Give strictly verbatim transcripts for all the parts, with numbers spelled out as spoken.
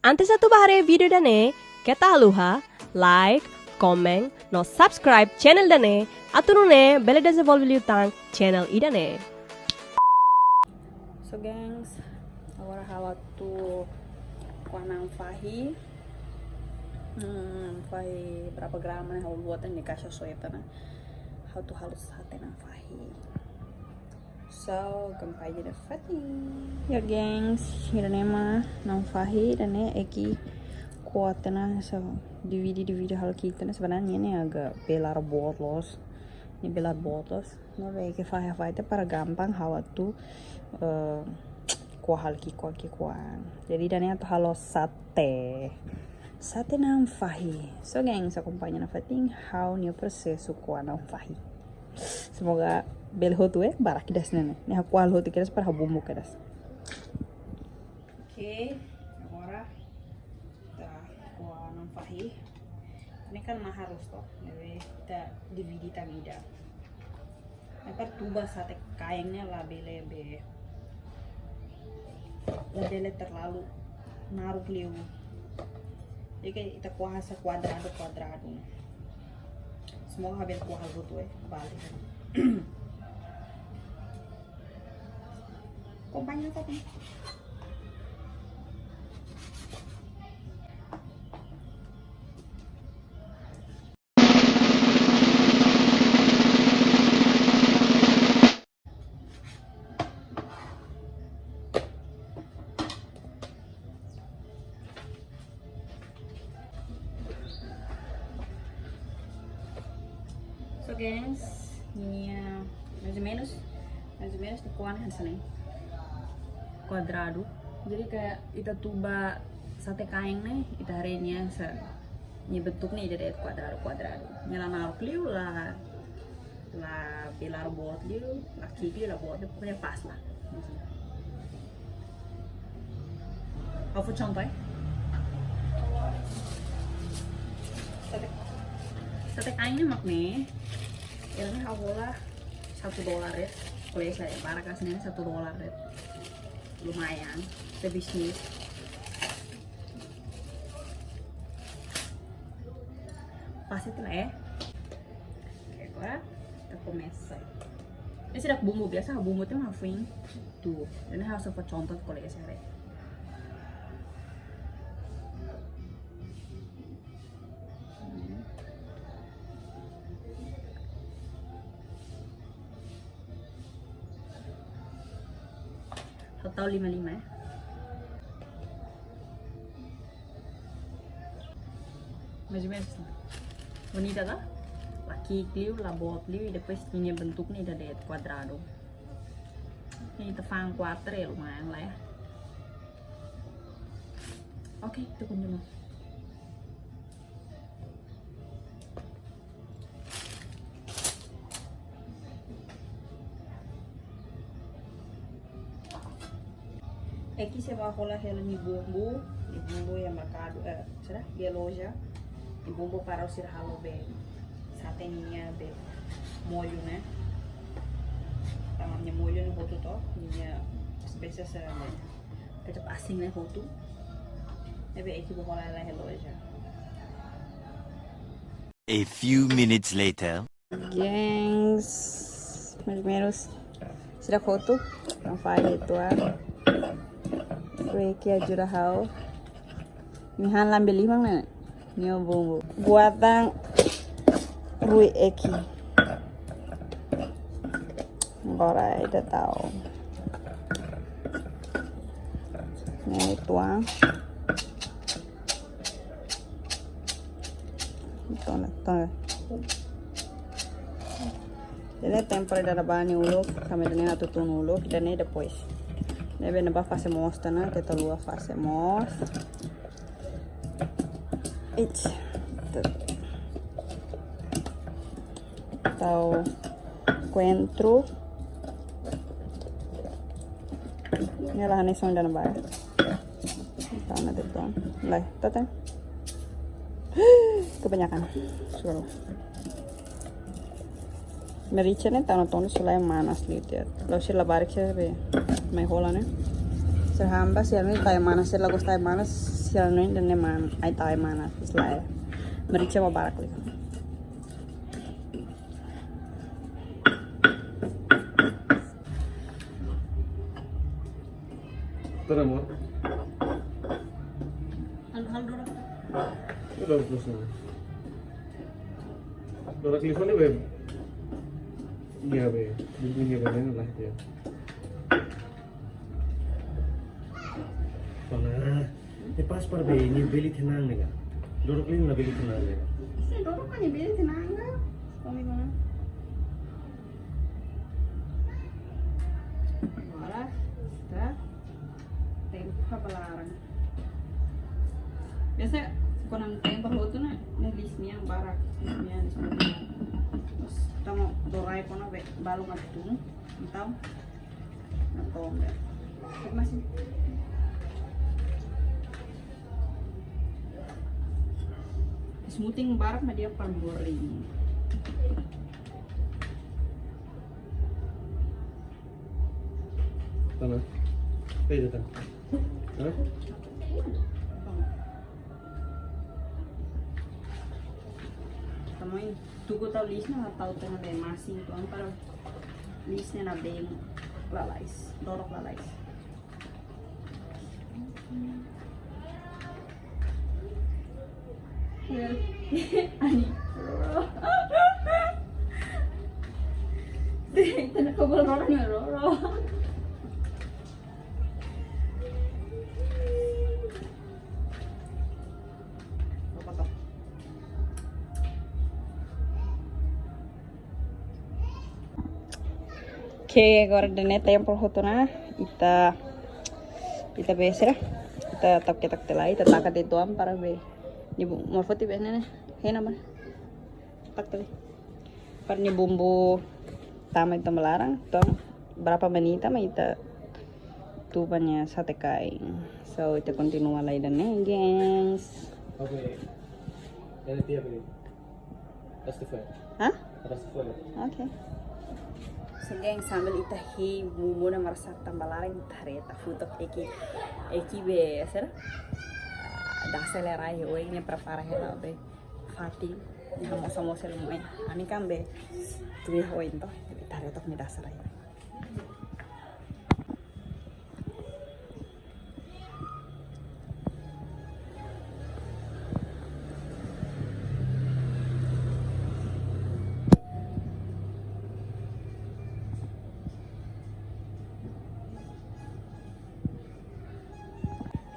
Antes atu bá haree vídeo ida-ne'e, keta haluha like, komen, no subscribe channel ida-ne'e, atu nune'e bele dezenvolve liután channel ida-ne'e. So gengs, agora ha'u atu ko'a na'an fahi. Hmm, fahi berapa grama ne'e ha'u buat iha kaixa soe tiha ona. Ha'u atu halo sate na'an fahi. So, akompaña nafatin. Ya gengs, ida-ne'e mak na'an fahi, ida-ne'e Eki ko'a tiha ona, so, divide, divide halo ki'ik tiha ona, sebenarnya ne'e agak bele boot loos. Ne'e bele boot loos. Ne'ebé Eki fahi, fahi tiha para gampang ha'u atu, eh, ko'a halo ki'ik-ki'ik, ki'ik-ki'ik. Jadi ida-ne'e atu halo sate. Sate na'an fahi. So gengs, akompaña nafatin ha'u-nia prosesu ko'a na'an fahi. Semoga bele hotu, eh, barak kedas ne'e. Ne'e ha'u ko'a hotu kedas para ha'u bumbu kedas. Oke, agora ita ko'a na'an fahi. Ne'e kan mahar loos to, ne'ebé ita divide tan ida. Ne'e para tuba sate kaen ne'e labele be, labele terlalu naruk liu. Jadi kayak ita ko'a hanesan kuadradu, kuadradu. Semoga ha'u bele ko'a hotu, eh, balik. Akompaña nafatin. So gengs, ninia mais ou menos, mais ou menos ita ko'a hanesan ne'e. Kuadradu. Jadi kayak ita tuba sate kaen ne'e, ita haree nia hanesan, nia bentuk ne'e ida de'it kuadradu, kuadradu. Nia la naruk liu, la, labele boot liu, la ki'ik liu, la boot liu, pokoknya pas lah. Ha'u fó contoh, eh. Sate, sate kaen ne'e mak ne'e. Ida-ne'e ha'u hola satu dolar de'it. Koleksi barak ka sini satu dolar de'it. Lumayan. Ita bisnis. Pas itu lah, eh. Oke, agora ita komesa. Ne'e seidauk bumbu, biasa bumbu tiha mak foin. Tuh, ida-ne'e ha'u só fó contoh kolega sare. Ha'u tau lima-lima, eh. Mais ou menos. Bonita ka? La ki'ik liu, la boot liu, i depois ninia bentuk ne'e ida de'it kuadradu. Ne'e ita fa'an kuater, eh, lumayan lah ya. Oke, ita kontinua. Eki sei bá hola hela nia bumbu, nia bumbu iha merkadu, eh, será? Iha loja. Nia bumbu para sira halo be sate ninia be molho ne'e. Tanba nia molho ne'e hotu to, ninia espésia sira ne'e. Kecap asin ne'e hotu. Ne'ebé Eki bá hola hela iha loja. A few minutes later. Gengs, mais ou menos sira hotu. Entaun fai itu ah. Eki ajuda ha'u. Nia han lambe liman ne'e. Nia bumbu. Buatan rui Eki. Agora ita tau. Ne'e itu ah. Entaun, entaun. Ida-ne'e tempera ida-ne'ebá nia uluk, tanba ida-ne'e atu tun uluk, ida-ne'e depois. Ne'ebé ne'ebá fase moos tiha ona, ita haluha fase moos. Its. Tau coentro. Ne'e la hanesan ida-ne'ebá. Tau ona de'it. Lai, tau tan. Kebanyakan. Sudah. Merica ne'e tau ona to'o ne'e só la'e manas liu tiha. La'ós sira labarik sira be mai hola ne'e. Sira han ba sira ne'e tau manas, sira la gosta manas, Sira no ida-ne'e mana, ai tau mana, selae. Merica ba barak liu. Tara mo. Hal hal dora. Udah terus na. Dora telepon ni be. Iya be. Bunyi be, lain lah ya. Mana? Nia paspor be, nia bele tenang ne'e ka? Dodok liu nia bele tenang ne'e ka? Sim, dodok nia bele tenang ka? Kami mana? Agora, tá? Tempu ka ba laran. Biasa, kuandu tempu hotu ne'e, ne'e list nian barak, list nian, list nian. Terus, tamo dorai kona be, balu mati tunu, entaun, na tombe. Masih. Smoothing barak mak di'ak para boring. Tana. Pede tan. Hah? Tamo iha tuku tau list ne'e, tau tengah de masing tuan para list ne'e na bem lalais, dodok lalais. Ani. Tena kobol roro na roro. Oke, agora ida-ne'e tempu hotu ona, ita, ita be sira, ita tau ketak tiha lai, ita taka tiha uitoan para be. Nia bu-, mafoti be ne'e ne'e, hena mana? Taka tiha lai. Para nia bumbu tama iha tamba laran, entaun berapa menit tama ita tuba nia sate kain. So, ita kontinua lai ida-ne'e, gengs. Oke. Dari tiap ini. That's the fire. Hah? That's the fire. Oke. So, gengs, sambil ita hii bumbu ne'e masak tamba laran, ita haree ita futuk eki, eki be, sera? Dasar lai rai, oin nia prepara hela be. Fatin, nia hamoos-hamoos hela mai. Ami kan be, tuir oin to, ita haree tok mi dasar rai.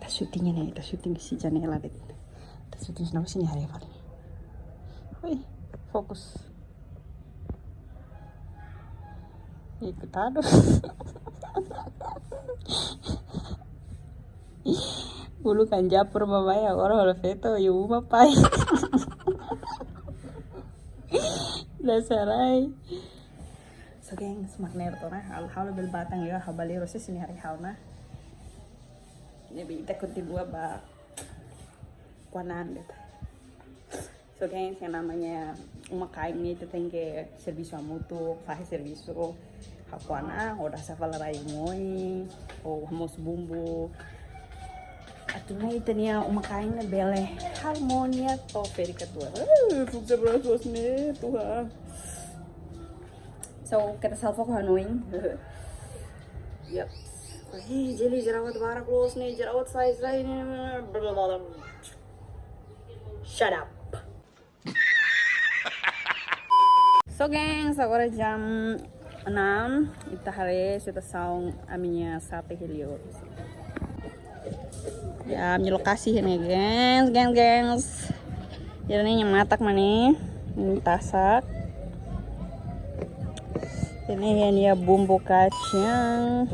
Ita syuting ne'e, ita syuting iha janela de'it. Ita syuting iha ne'ebá, sini hari paling. Wih, fokus. Ih, coitado. Uluk kan japur baibain, agora hola feto, iha uma pai. Dasar rai. So, gengs, mak ne'e de'it ona, ha'u, ha'u labele bá tan iha, ha'u bá lee rose sini hari ha'u ona. Ne'ebé ita kontinua ba kuanan de'it. So, gengs, yang namanya uma kain ne'e ita tenke servisu hamutuk, fahe servisu. Ha'u kuana, hodi safala rai moi, hodi hamoos bumbu. Atu nune'e ita-nia uma kain ne'e bele harmonia to'o ferik katuas. Eh, fuk sebelas bos ne'e, Tuhan. So, keta salvo ko hanoin. Yap. Eh, jeli jerawat barak loos ne'e, jerawat sai-sai ne'e. Shut up. So, gengs, agora jam enam, ita haree situasaun ami-nia sate helior. Ya, ami-nia lokasi ne'e, gengs, gengs, gengs. Jadi ne'e nia matak mak ne'e, nia tasak. Ne'e nia bumbu kacang.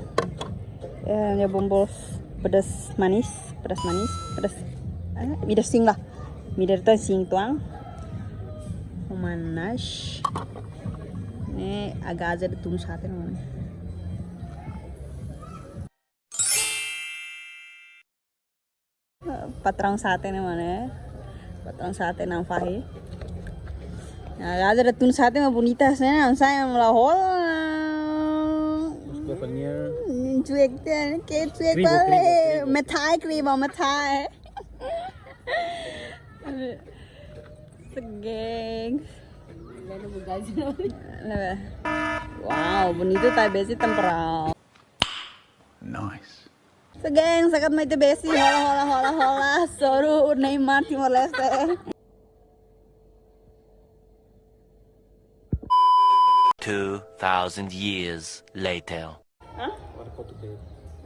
Eh, nia bumbu pedas manis, pedas manis, pedas, ah, midar sin lah. Midar tan sin tuan. Manas. Ne'e agak aja de tunu sate namanya. Patraun sate ne'e mana? Patraun sate na'an fahe. Nah, ada tun sate mah bonita, saya, saya mau lahol. Terus bapaknya. Hmm, cuek deh, kayak cuek kribo, balik. Kribo, kribo. Metai, kribo, metai. Segengs. Wow, bonito, tá bem temporal. Nice. Segengs, hakat mai ita-nia besi, hola, hola, hola, hola. Soru, Neymar, Timor-Leste. Two thousand years later. Hah?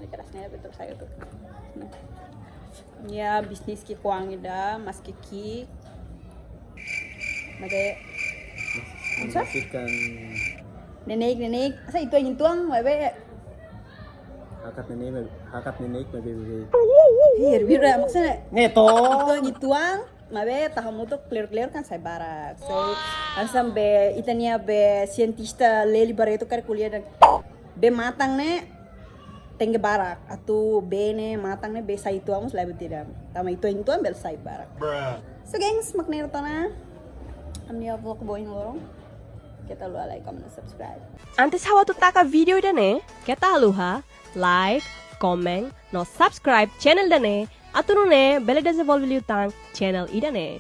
Ini keras nih, betul saya tuh. Nia bisnis ki'ikoan ida, maske ki'ik. Maibé, Menghasilkan neineik, neineik. Asa ituan-ituan, maibé. Hakat neineik, hakat neineik, maibé, maibé. Iya, bira maksudnya. Neto. Ituan-ituan, maibé tahan mutu clear-clear kan sai barak. So, hanesan be, ita-nia be sientista Lely Barreto karik ko'alia dehan be matan ne'e tenke barak. Atu be ne'e matan ne'e be sai ituan mós lebe tidak. Tanba ituan-ituan bele sai barak. So gengs, mak ne'e de'it ona ami-nia vlog ba ohin loron. Keta haluha like, comment, subscribe. Antes ha'u atu taka vídeo ida-ne'e, keta haluha like, comment, no subscribe channel ida-ne'e, atu nune'e bele dezenvolve liután channel ida-ne'e.